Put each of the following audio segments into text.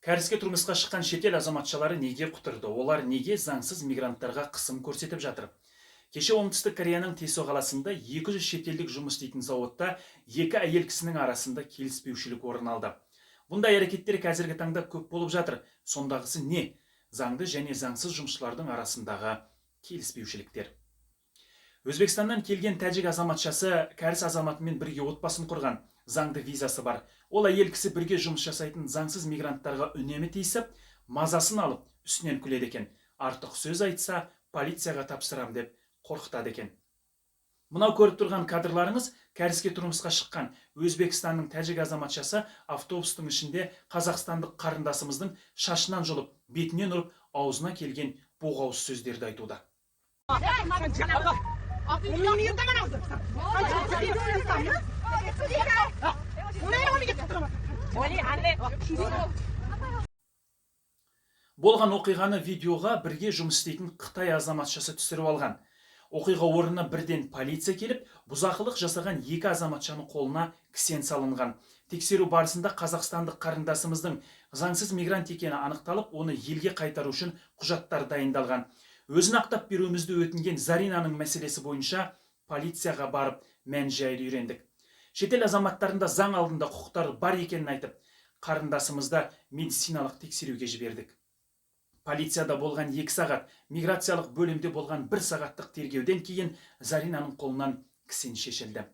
Кәріске тұрмысқа шыққан шетел азаматшалары неге құтырды? Олар неге заңсыз мигранттарға қысым көрсетіп жатыр? Кеше Оңтүстік Кореяның Тесо қаласында 200 шетелдік жұмыс істейтін зауытта екі әйел кісінің арасында келіспеушілік орын алды. Бұндай әрекеттер қазіргі таңда көп болып жатыр. Сондағысы не? Заңды және заңсыз жұмысшылардың арасындағы келіспеушіліктер. Өзбекстаннан келген тәжік азаматшасы кәріс азаматымен бірге отбасын құрған, заңды визасы бар. Ол әйел кісі бірге жұмыс жасайтын заңсыз мигранттарға үнемі тиісіп, мазасын алып, үстінен күледі екен. Артық сөз айтса, полицияға тапсырам деп қорқытады екен. Мынау көріп тұрған кадрларыңыз — кәріске тұрмысқа шыққан Өзбекстанның тәжік азаматшасы автобустың ішінде қазақстандық қарындасымыздың шашынан жұлып, бетінен ұрып, аузына келген боғауыз сөздерді айтуда. Болған оқиғаны видеоға бірге жұмыс істейтін қытай азаматшасы түсіріп алған. Оқиға орнына бірден полиция келіп, бұзақылық жасаған екі азаматшаның қолына кісен салынған. Тексеру барысында қазақстандық қарындасымыздың заңсыз мигрант екені анықталып, оны елге қайтару үшін құжаттар дайындалған. Өзін ақтап беруімізді өтінген Заринаның мәселесі бойынша полицияға барып, мән жайды үйрендік. Шетел азаматтарында заң алдында құқықтары бар екенін айтып, қарындасымызды медициналық тексеруге жібердік. Полицияда болған 2 сағат, миграциялық бөлімде болған 1 сағаттық тергеуден кейін Заринаның қолынан кісен шешілді.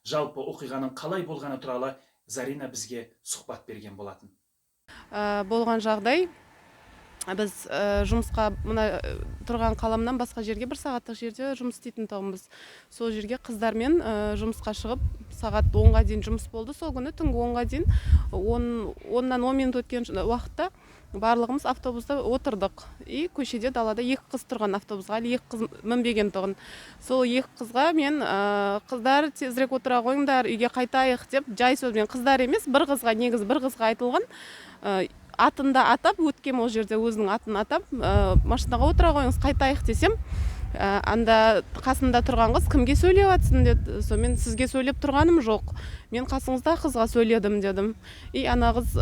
Жалпы, оқиғаның қалай болғаны туралы Зарина бізге сұхбат берген болатын. Болған жағдай: біз жұмысқа мына тұрған қаламнан басқа жерге, бір сағаттық жерде жұмыс істейтін тұғынбыз. Сол жерге қыздармен жұмысқа шығып, сағат 10-ға дейін жұмыс болды сол күні, түнгі 10-ға дейін. 10-нан 10 минут өткен уақытта барлығымыз автобуста отырдық. И көшеде, далада екі қыз тұрған, автобусқа әлі екі қыз мінбеген тұғын. Сол екі қызға мен «Қыздар, тезірек отыра қойыңдар, үйге қайтайық», — деп жай сөзбен, қыздар емес, бір қызға, негізі бір қызға айтылған, атын да атап өткем ол жерде, өзінің атын атап, «Машинаға отыра қойыңыз, қайтайық», — десем, анда қасымда тұрған қыз: «Кімге сөйлеп жатсың?» — деді. Сонымен: «Сізге сөйлеп тұрғаным жоқ, мен қасыңыздағы қызға сөйледім», — дедім. И ана қыз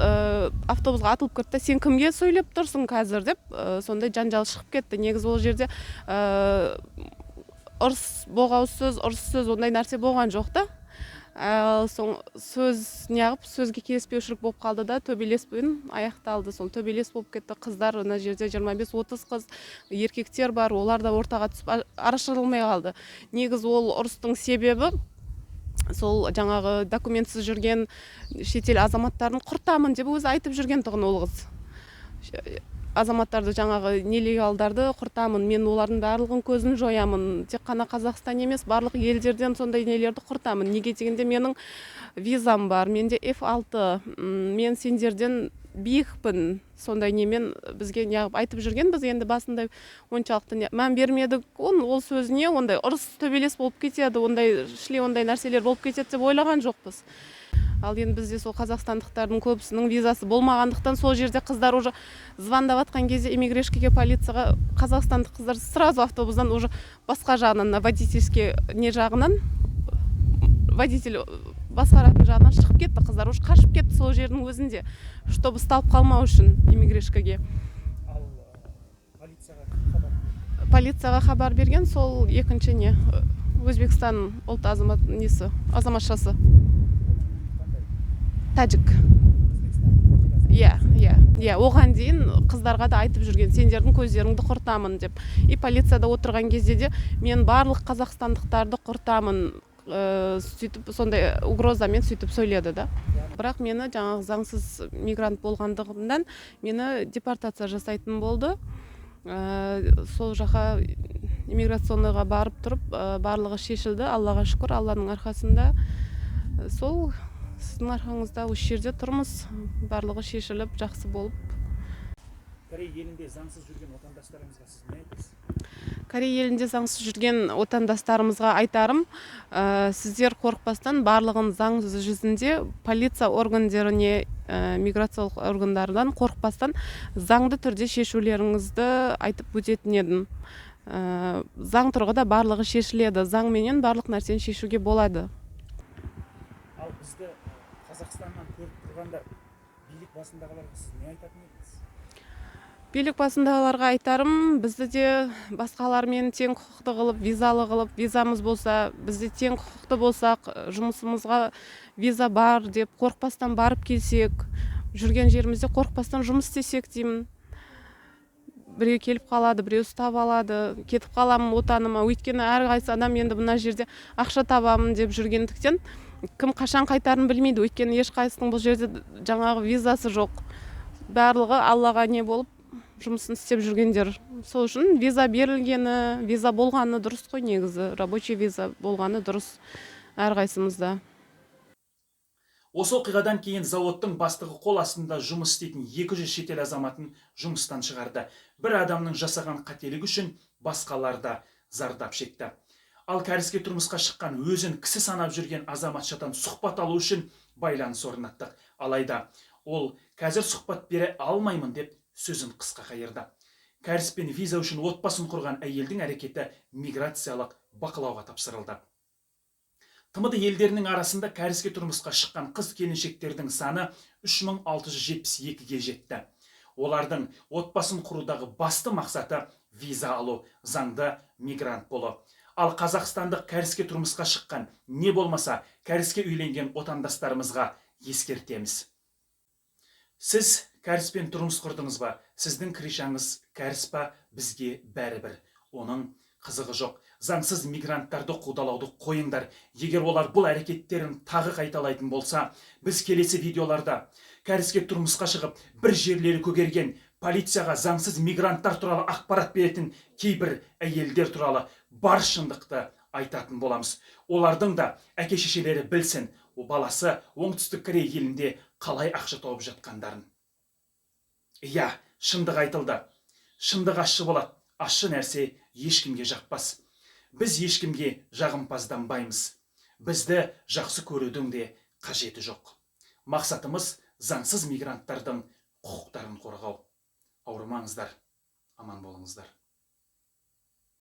автобусқа атылып кірді да: «Сен кімге сөйлеп тұрсың қазір?» — деп, сондай жанжал шығып кетті. Негізі ол жерде ұрыс, боғауыз сөз, ұрыс сөз, ондай нәрсе болған жоқ та. Ал соң сөз неғып, сөзге келіспеушілік болып қалды да, төбелеспен аяқталды. Сол төбелес болып кетті. Қыздар, ана жерде 25-30 қыз, еркектер бар, олар да ортаға түсіп, арашалмай қалды. Негізі ол ұрыстың себебі сол жаңағы документсіз жүрген шетел азаматтарын құртамын деп өзі айтып жүрген тұғын ол қыз. Азаматтарды, жаңағы нелегалдарды құртамын мен, олардың барлығын көзін жоямын, тек қана Қазақстан емес, барлық елдерден сондай нелерді құртамын. Неге дегенде, менің визам бар, менде F6, мен сендерден биікпін. Сондай немен бізге неғып айтып жүрген. Біз енді басында оншалықты мән бермедік ол сөзіне. Ондай ұрыс, төбелес болып кетеді, ондай шли, ондай нәрселер болып кетеді деп ойлаған жоқпыз. Ал енді бізде сол қазақстандықтардың көбісінің визасы болмағандықтан, сол жерде қыздар уже звондап жатқан кезде иммигрешкеге, полицияға, қазақстандық қыздар сразу автобустан уже басқа жағынан, мына водительский не жағынан, водитель басқаратын жағынан шығып кетті. Қыздар уже қашып кетті сол жердің өзінде, чтобы ұсталып қалмау үшін иммигрешкаге. Ал полицияға кім хабар? Полицияға хабар берген сол екінші не, Өзбекстан ұлт азамат несі, азаматшасы. Тәжік, иә. Оған дейін қыздарға да айтып жүрген: «Сендердің көздеріңді құртамын», — деп. И полицияда отырған кезде де: «Мен барлық қазақстандықтарды құртамын», сөйтіп, сондай угрозамен сөйтіп сөйледі да. Бірақ мені жаңағы заңсыз мигрант болғандығымнан мені депортация жасайтын болды. Сол жаққа, иммиграционныйға барып тұрып, барлығы шешілді, Аллаға шүкір, Алланың арқасында. Сол сіздің арқаңызда осы жерде тұрмыз, барлығы шешіліп, жақсы болып. Корей елінде заңсыз жүрген отандастарыңызға сіз не айтасыз? Корей елінде заңсыз жүрген отандастарымызға айтарым: сіздер қорықпастан, барлығын заң жүзінде полиция органдеріне, миграциялық органдардан қорықпастан, заңды түрде шешулеріңізді айтып өтетін едім. Заң тұрғыда барлығы шешіледі, заңменен барлық нәрсені шешуге болады. Ал бізді Қазақстаннан көріп тұрғандар билік Басындағыларға сіз не айтатын едіңіз? Билік басындағыларға айтарым, бізді де басқалармен тең құқықты қылып, визалы қылып, визамыз болса, біз де тең құқықты болсақ, жұмысымызға виза бар деп қорықпастан барып келсек, жүрген жерімізде қорықпастан жұмыс істесек деймін. Біреу келіп қалады, біреу ұстап алады, кетіп қаламын отаныма. Өйткені әрқайсы адам енді мына жерде ақша табамын деп жүргендіктен, кім қашан қайтарын білмейді. Өйткені ешқайсысының бұл жерде жаңағы визасы жоқ. Барлығы Аллаға не болып жұмысын істеп жүргендер. Сол үшін виза берілгені, виза болғаны дұрыс қой негізі. Рабочий виза болғаны дұрыс әрқайсымызда. Осы оқиғадан кейін зауыттың бастығы қол астында жұмыс істейтін 200 шетел азаматын жұмыстан шығарды. Бір адамның жасаған қателігі үшін басқалар да зардап шекті. Ал кәріске тұрмысқа шыққан, өзін кісі санап жүрген азаматшадан сұхбат алу үшін байланыс орнаттық. Алайда ол қазір сұхбат бере алмаймын деп сөзін қысқа қайырды. Кәріспен виза үшін отбасын құрған әйелдің әрекеті миграциялық бақылауға тапсырылды. ТМД елдерінің арасында кәріске тұрмысқа шыққан қыз келіншектердің саны 3672-ге жетті. Олардың отбасын құрудағы басты мақсаты виза алу, заңды мигрант болу. Ал қазақстандық кәріске тұрмысқа шыққан, не болмаса кәріске үйленген отандастарымызға ескертеміз. Сіз кәріспен тұрмыс құрдыңыз ба? Сіздің крышаңыз кәріс па? Бізге бәрібір. Оның қызығы жоқ. Заңсыз мигранттарды қудалауды қойыңдар. Егер олар бұл әрекеттерін тағы қайталайтын болса, біз келесі видеоларда кәріске тұрмысқа шығып, бір жерлері көгерген, полицияға заңсыз мигранттар туралы ақпарат беретін кейбір әйелдер туралы бар шындықты айтатын боламыз. Олардың да әке шешелері білсін, о баласы Оңтүстік Корея елінде қалай ақша тауып жатқандарын. Иә, шындық айтылды. Шындық ащы болады. Ащы нәрсе ешкімге жақпас. Біз ешкімге жағымпазданбаймыз. Бізді жақсы көрудің де қажеті жоқ. Мақсатымыз заңсыз мигранттардың құқықтарын қорғау. Ауырмаңыздар, аман болыңыздар.